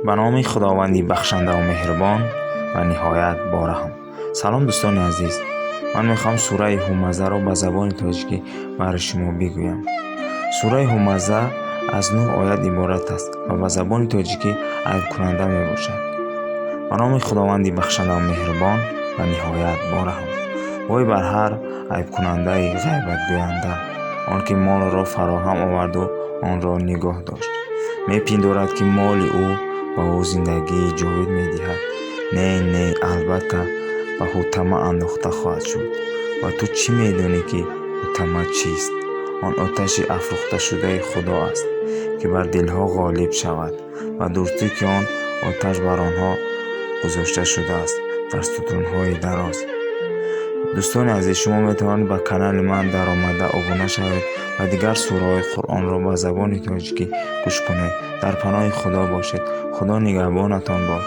Ба номи Худованди бахшандаву меҳрубон ва ниҳоят бораҳм. Салом, дӯстони азиз! Ман мехоҳам сураи Ҳумазаро ба забони тоҷикӣ барои шумо бигӯям. Сураи Ҳумаза аз нӯҳ оят иборат аст ва ба забони тоҷикӣ айбкунанда мебошад. Ба номи Худованди бахшандаву меҳрубон ва ниҳоят бораҳм. Вой бар ҳар айбкунандаи ғайбатгӯянда, он ки молро фароҳам оварду онро нигоҳ дошт. Мепиндорад, ки моли ӯ ба ӯ зиндагии ҷовид медиҳад. Не, не, албатта, ба Ҳутама андохта хоҳад шуд. Ва ту чӣ медонӣ, ки Ҳутама чист? Он оташи афрӯхташудаи Худо аст, ки бар дилҳо ғолиб шавад ва дурустӣ, ки он оташ бар онҳо гузошта шудааст дар сутунҳои дароз. Дӯстони азиз, шумо метавонед ба канали ман даромада обуна шавед ва дигар сураҳои Қуръонро ба забони тоҷикӣ гӯш кунед. Дар паноҳи Худо бошед. Худо нигаҳбонатон бод.